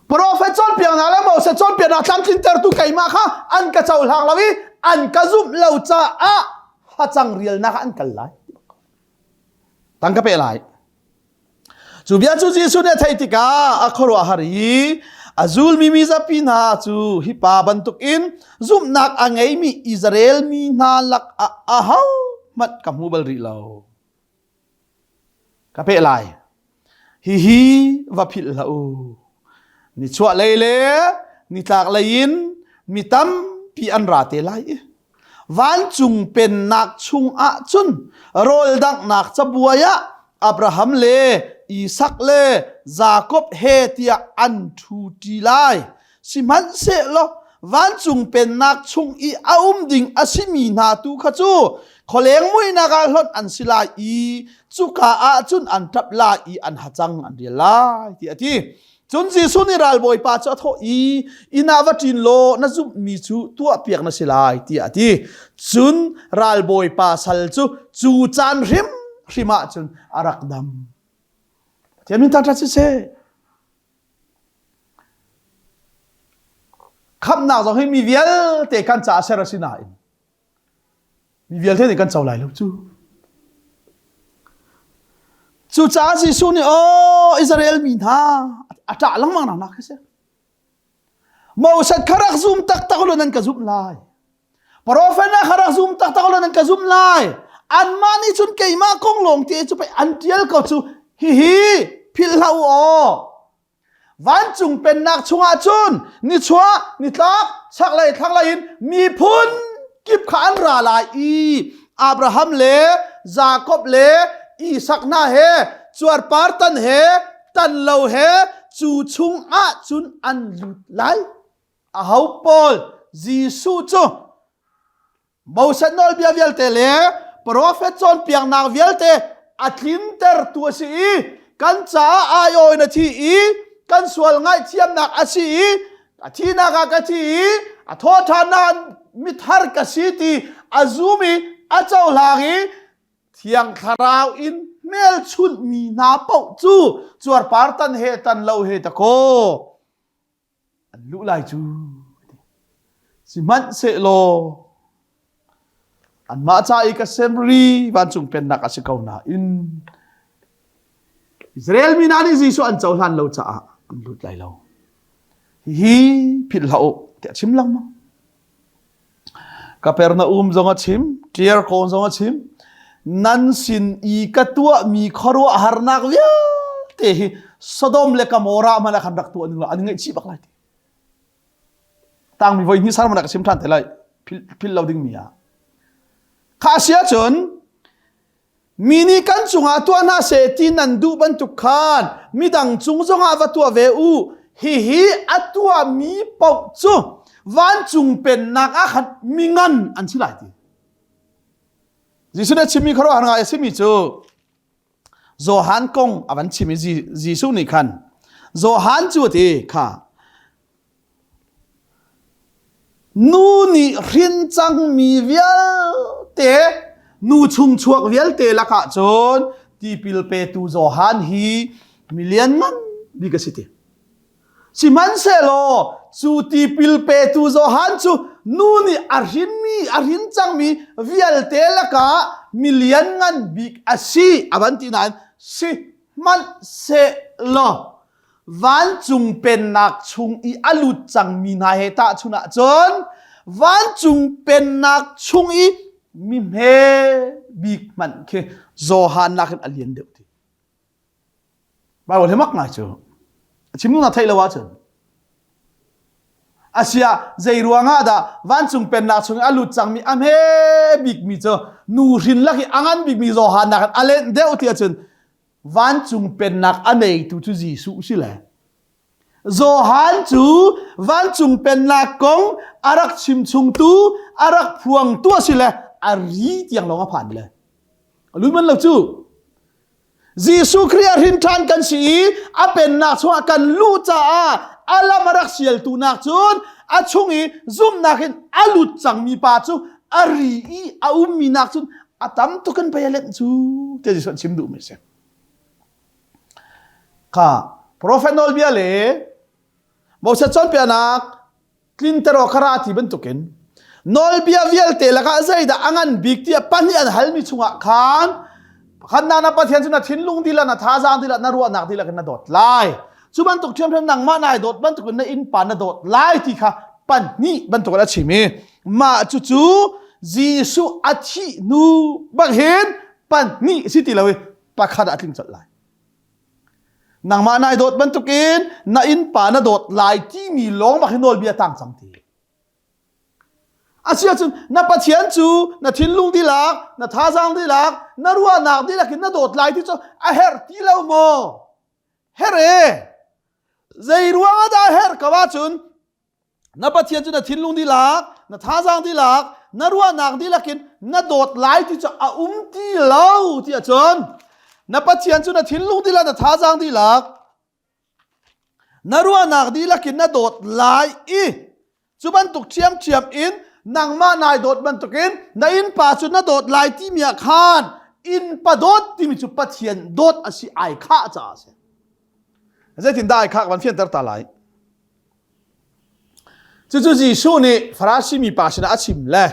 Profet cawnpiaknak le Moses cawnpiaknak tlamtlintertu keimah kha an ka cohlang lo i an ka zumh lo caah hacang rialnak ah an kal lai. Tang ka pe lai. Cu bia cu Jesuh nih a theih tikah a khuaruahhar i a zulmi mi zapi hna cu hi pa bantukin zumhnak a ngeimi Israel mi hna lakah ahohmanh ka hmu bal rih lo. Ka peh lai. Hihi va philh hlah u. Nichuah lei le nitlak lei in mi tampi an ra te lai i vancung pennak chungah cun rawl danghnak cabuai ah Abraham le Isak le Jakob he tiah an ṭhu ṭi lai. Sihmanhsehlaw vancung pennak chung i a um ding a simi hna tu kha cu khualeng muihnak ah hlonh an si lai i cuka ah cun an ṭap lai i an hacang an rial lai tiah a ti. Cun Jesuh nih ralbawipa cu a thawh i inn ah va ṭin law na zumhmi cu tuahpiak na si lai tiah a ti. Cun ralbawipa sal cu cu caan hrimhrim ah cun a rak dam. Pathian min thangṭhat siseh. Khamhnak zong hi mi vialte kan caah ser a si nain Mi vialte nih kan co lai lo cu. Cucaah Jesuh nih aw Israel mi hna a ṭah lengmang nak khi si. Moses kha rak zum taktak lo nan ka zumh lai. Profet kha rak zum taktak lo nan ka zumh lai. Anmah nih cun keimah kong lawng te cu pei an ṭial ko cu hihi philh hlah u aw. Vancung pennak chungah cun nichuah, nitlak, chaklei, thlanglei in miphun kip kha an ra lai i Abraham le Jakob le Isak hna he cuarpar tan he tan lo he cu chungah cun an lut lai. Aho pawl Jesuh cu Moses nawlbia vialte le profet cawnpiaknak vialte a tlintertu a si i kan caah aiawh in a thi i kan sual ngaihthiamnak a si i a thinak ah ka thi i a thawhṭhannak mithar ka si ti a zum i a cohlang i Thiang Thlarau in hmelchunhmi hna paoh cu cuarpar tan he tan lo he ta kaw an luh lai cu sihmanhsehlaw anmah ca i ka semri vancung pennak a si ko nain Israel mi hna nih Jesuh an cohlan lo caah an lut lai lo hihi philh hlah u tiah chim lengmang Kapernaum zong a chim Ṭiarkawn zong a chim nan sin i ka tuahmi khuaruahharnak vialte hi Sodom le Gomorrah hmanh ah khan rak tuah ning law an i ngaihchih bak lai ti tangmi voi hnih sar hmanh ah ka chim ṭhan te lai philh lo dingmi ah kha si ahcun Mi nih kan cungah tuah hna seh ti nan duh bantuk khan midang cung zongah va tuah ve u. Hihi a tuahmi paoh cu vancung pennak ah khan mi ngan an si lai ti. Jesuh nih a chimmi khuaruahhar ngai a simi cu Johan kong a van chim i Jesuh nih khan Johan cu a ti kha Nu nih hrin cangmi vialte, nu chungchuak vialte lakah cun tipil petu Johan hi mi lianngan bik a si ti. Sihmanhsehlaw cu tipil petu Johan cu nu nih a hrinmi, a hrin cangmi vialte lakah mi lianngan bik a si a van ti nain sihmanhsehlaw vancung pennak chung i a lut cangmi hna he tahchunh ahcun vancung pennak chung i mi hme bik hmanh khi Johan nakin a lian deuh ti. Bible hi mak ngai cu. A chim na theih lo ahcun. Asia zei ruangah dah vancung pennak chung i a lut cangmi a hme bikmi cu nu hrin lak i a ngan bikmi Johan nakin a lenh deuh ti ahcun vancung pennak a neitu cu Jesuh si le. Johan cu vancung pennak kong a rak chimchungtu, a rak phuangtu a si le a ri tiang lawng a phan le. A lut man lo cu. Jesuh Khrih a hrin ṭhan kan si i a pennak chungah kan luh caah a lam a rak sialtu nak cun a chung i zumhnak in a lut cangmi pa cu a ri i a ummi nak cun a tam tuk in pei a lenh cu tiah Jesuh an chim duhmi a si. Kha profet nawlbia le Moses cawnpiaknak tlinter awk kha ra ti bantukin nawlbia vialte lakah zeidah a ngan bik tiah pahnih an halmi chungah khan pakhatnak na Pathian cu na thinlung dihlak na thazaang dihlak na ruahnak dihlak in na dawt lai cu bantuk ṭhiamṭhiam nangmah nai dawt bantukin na innpa na dawt lai ti kha pahnih bantukin a chim i mah cucu Jesuh a thih hnu bak hin pahnih si ti lo i pakhat ah a tling colh lai Nangmah nai dawt bantukin na innpa na dawt lai timi lawng bak hi nawlbia tang cang ti. Asiahcun na Pathian cu na thinlung dihlak, na thazaang dihlak, na ruahnak dihlak in na dawt lai ti cu a herh ti lo maw? Herh e! Zei ruang ah dah a herh ko ahcun Na Pathian cu na thinlung dihlak, na thazaang dihlak, na ruahnak dihlak in na dawt lai ti cu a um ti lo ti ahcun na Pathian cu na thinlung dihlak, na thazaang dihlak, na ruahnak dihlak in na dawt lai i cu bantuk ṭhiamṭhiam in nangmah nai dawt bantukin na innpa cu na dawt lai timi ah khan innpa dawt timi cu Pathian dawt a si ai khah caah a si. Zeitindah ai khah ka van fianter ta lai. Cucu Jesuh nih Farasi mi pa sinah a chim le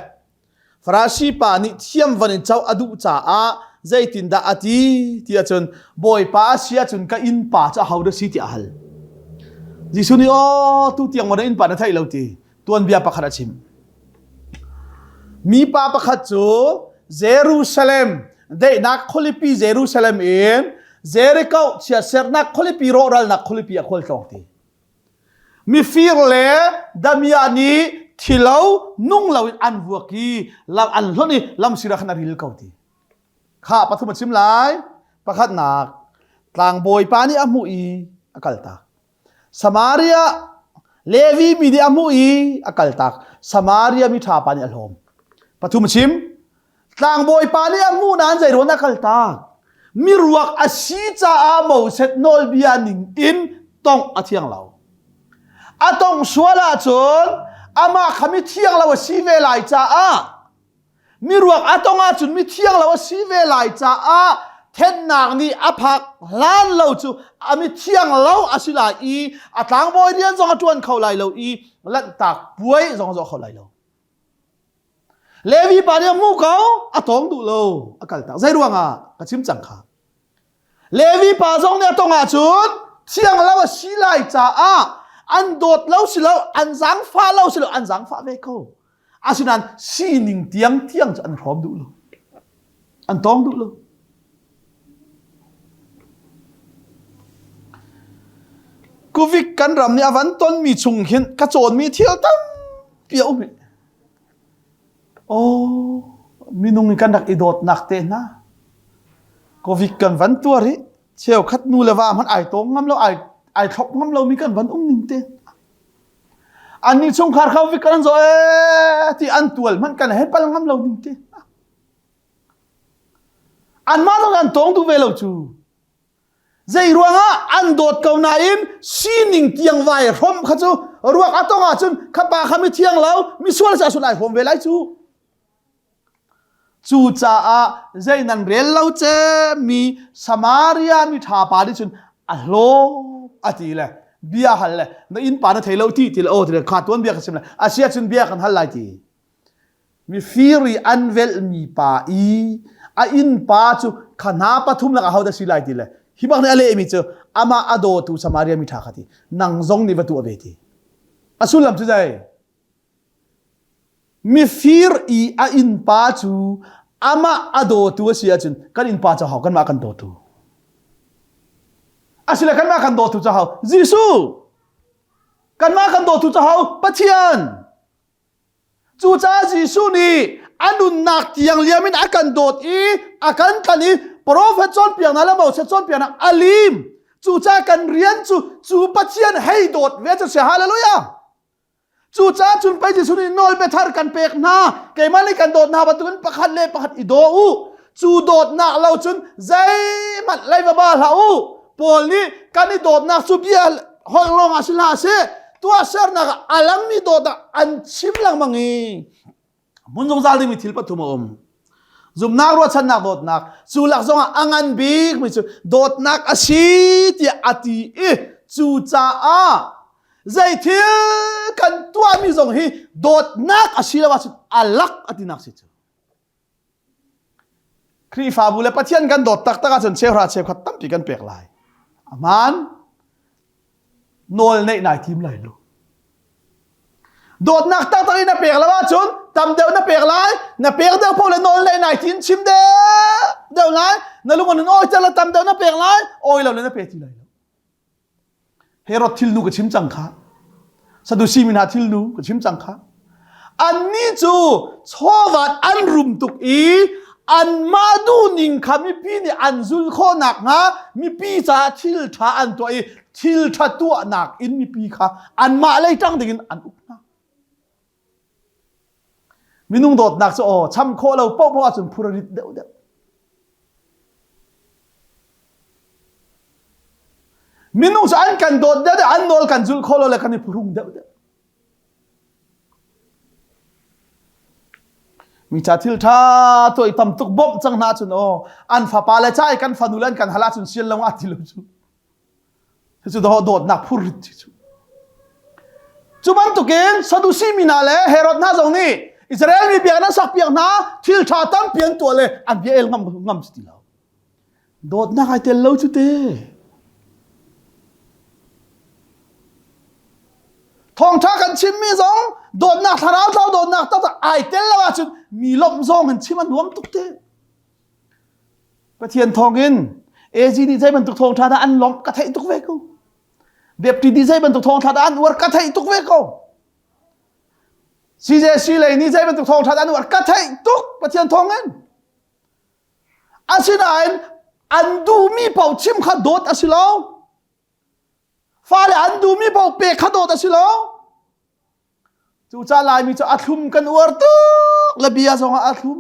Farasi pa nih thiam van in co a duh caah zeitindah a ti ti ahcun Bawipa a si ahcun ka innpa cu ahodah si tiah a hal. Jesuh nih aw tu tiang maw na innpa na theih lo ti tuanbia pakhat a chim. Mipa pakhat cu Jerusalem daihnak khualipi Jerusalem in Jericho chiatsernak khualipi rawhralnak khualipi a khualtlawng ti. Mifir le damiah nih thilo nung loin an vuak i lam an hlonh i lamsir ah khan a ril ko ti. Kha pathum a chim lai. Pakhatnak, tlangbawi pa nih a hmuh i a kaltak. Samaria Levi mi nih a hmuh i a kaltak. Samaria mi ṭha pa nih a hlawm. Pathum a chim. Tlangbawi pa nih a hmuh nain zei ruang a kaltak? Miruak a si caah Moses nawlbia ning in tongh a thiang lo. A tongh sual ahcun amah kha mithiang lo a si ve lai caah miruak a tong ahcun mithiang lo a si ve lai caah thennak nih a phak hlan lo cu a mithiang lo a si lai i a tlangbawi rian zong a ṭuan kho lai lo i lanhtak puai zong a zawh kho lai lo. Levi pa nih a hmuh ko, a tawng duh lo, a kaltak. Zei ruangah? Ka chim cang kha. Levi pa zong nih a tong ahcun thiang lo a si lai caah an dawt lo si lo, an zaangfah lo si lo, an zaangfah ve ko. Asinain sining tiang tiang cu an hrawm duh lo. An tawng duh lo. Kuvik kan ram nih a van tonmi chung hin ka cawnmi thil tampi a um rih. Oh, minung in kan rak i dawtnak te hna. Covid kan van tuar i cheukhat nu le va hmanh ai tawng ngam lo, ai ai thlop ngam lomi kan van um ning te. Annih chungkhar kha kan zo ee ti an tual hmanh kan hei pal ngam lo ning te. Anmah zong an tawng duh ve lo cu. Zei ruangah an dawt ko nain sining tiang vai hrom kha cu ruak a tong ahcun kha pa kha mi thiang lo mi sual si ahcun ai hrom ve lai cu. Cucaah zei nan rel lo ce mi Samaria mi ṭha pa nih cun a hlawm a ti le bia hal le na innpa na thei lo ti ti le aw ti le kha tuan bia ka sim le a si ahcun bia kan hal lai ti. Mifir i an velhmi pa i a innpa cu kha hna pathum lakah ahodah si lai ti le hi bak nih a lehmi cu amah a dawtu Samaria mi ṭha kha ti nang zong nih va tuah ve ti. A sullam cu zei? Mifir i a innpa cu amah a dawtu a si ahcun kan innpa cu hau kanmah kan dawtu. Asile kanmah kan dawtu cu hau Jesuh. Kanmah kan dawtu cu hau Pathian. Cucaah Jesuh nih a nunnak tiang liam in a kan dawt i a kan tlan i profet cawnpiaknak le Moses cawnpiaknak a lim. Cucaah kan rian cu cu Pathian hei dawt ve cu si. Hallelujah! Cucaah cun pei Jesuh nih nawlbia thar kan pek hna. Keimah nih kan dawt hna bantukin pakhat le pakhat i daw u. Cu dawtnak lo cun zeihmanh lei va ba hlah u. Paul nih kan i dawtnak cu bia holh lawng ah si hlah seh tuahsernak ah a langmi dawtnak an chim lengmang i hmun zungzal dingmi thil pathum a um. Zumnak ruahchannak dawtnak cu lak zongah a ngan bikmi cu dawtnak a si tiah a ti i cucaah zei thil kan tuahmi zong hi dawtnak a si lo ahcun a lak a tinak si cu. Khrihfabu le Pathian kan dawt taktak ahcun cheuhra cheukhat tampi kan pek lai. Aman nawl neih nai tim lai lo. Dawtnak taktak in na pek lo ahcun tam deuh na pek lai, na pek deuh paoh le nawl neih nai tin chim deuh deuh lai, na lung an awi le tam deuh na pek lai, awi lo le na pe ti lai lo. Herod thilnu ka chim cang kha. Sadusi mi hna thilnu ka chim cang kha. Annih cu chawvat an rum tuk i anmah duhning kha mipi nih an zul khawh nakhnga mipi caah thil ṭha an tuah i thil ṭha tuahnak in mipi kha anmah lei ṭang dingin an uk hna. Minung dawtnak cu aw cham khawh lo paohpaoh ahcun phur a rit deuhdeuh. Minung cu an kan dawt deuh deuh, an nawl kan zulh khawh lo le kan i phuhrung deuh deuh. Mi ca thil ṭha tuah i tam tuk bawmh cang hna cun aw an fapa le ca i kan fanu le an kan hal ahcun sian lo ah ti lo cu. Cucu dawtnak phurrit cu. Cu bantukin Sadusi mi hna le Herod hna zong nih Israel mi biakinn an sakpiak hna thil ṭha tampi an tuah le an bia el ngam ngam si ti lo. Dawtnak ai tel lo cu te. Thawngṭha kan chimmi zong dawtnak thlarau tlau dawtnak taktak ai tel lo ahcun mi lawmh zong in chim a nuam tuk te. Pathian thawngin AG nih zei bantuk thawngṭha dah an lawmh ka theih tuk ve ko. Baptist nih zei bantuk thawngṭha dah an uar ka theih tuk ve ko. CJC lei nih zei bantuk thawngṭha dah an uar ka theih tuk Pathian thawngin. Asinain an duhmi paoh chim kha dawt a si lo. Fale an duhmi paoh pek kha dawt a si lo. Cucaah Laimi cu a thlum kan uar tuk le bia zongah a thlum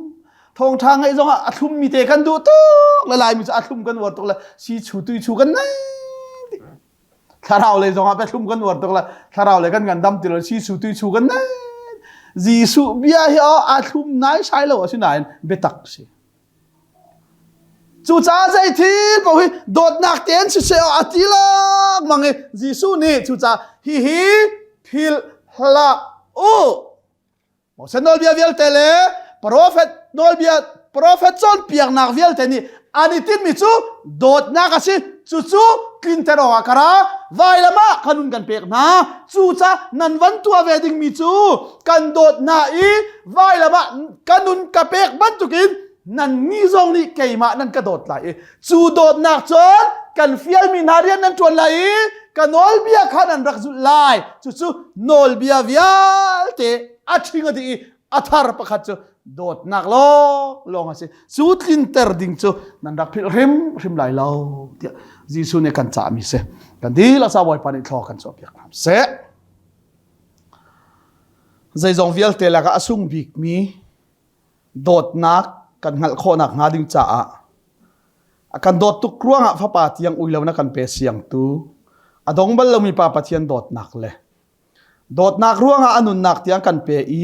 thawngṭha ngaih zongah a thlummi te kan duh tuk le Laimi cu a thlum kan uar tuk le si chu tui chu kan nei thlarau lei zongah bia thlum kan uar tuk le thlarau lei kan ngandam ti lo si chu tui chu kan nei Jesuh bia hi a thlum nai sai lo asinain biatak si Cucaah zei thil paoh hi dawtnak tein siseh a ti lengmang i Jesuh nih cucaah hihi philh hlah u. Moses nawlbia vialte le profet nawlbia profet cawnpiaknak vialte nih an i tinhmi cu dawtnak a si. Cucu tlinter awkah ka ra. Vailam ah ka nun kan pek hna. Cucaah nan van tuah ve dingmi cu kan dawt hna i vailam ah ka nun ka pek bantukin nannih zong nih keimah nan ka dawt lai i cu dawtnak cun kan fialmi hna rian nan ṭuan lai i ka nawlbia kha nan rak zulh lai cucu nawlbia vialte a ṭhing a dih i a thar pakhat cu dawtnak lawng lawng a si cu tlinter ding cu nan rak philh hrim hrim lai lo tiah Jesuh nih kan cahmi si kan dihlak ca Bawipa nih thlaw kan chuahpiak hram seh zeizong vialte lakah a sung bikmi dawtnak kan hngalh khawhnak hnga ding caah a kan dawt tuk ruangah fapa tiang ui lo na kan pe siangtu a dong bal lomi pa Pathian dawtnak le dawtnak ruangah a nunnak tiang kan pe i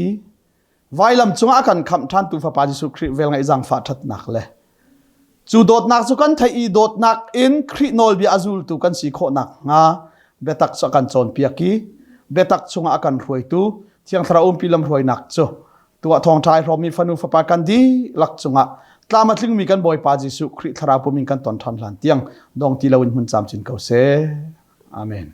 vailam cungah a kan khamh ṭhantu fapa Jesuh Khrih velngeih zaangfah ṭhatnak le cu dawtnak cu kan theih i dawtnak in Khrih nawlbia a zultu kan si khawhnak hnga biatak cu a kan cawnpiak i biatak chungah a kan hruaitu Thiang Thlarau umpi lamhruainak cu tuah thawngṭha i hrawmmi fanu fapa kan dihlak cungah tlam a tlingmi kan Bawipa Jesuh Khrih thlarau pum in kan ton ṭhan hlan tiang dong ti loin hmun camcin ko seh. Amen.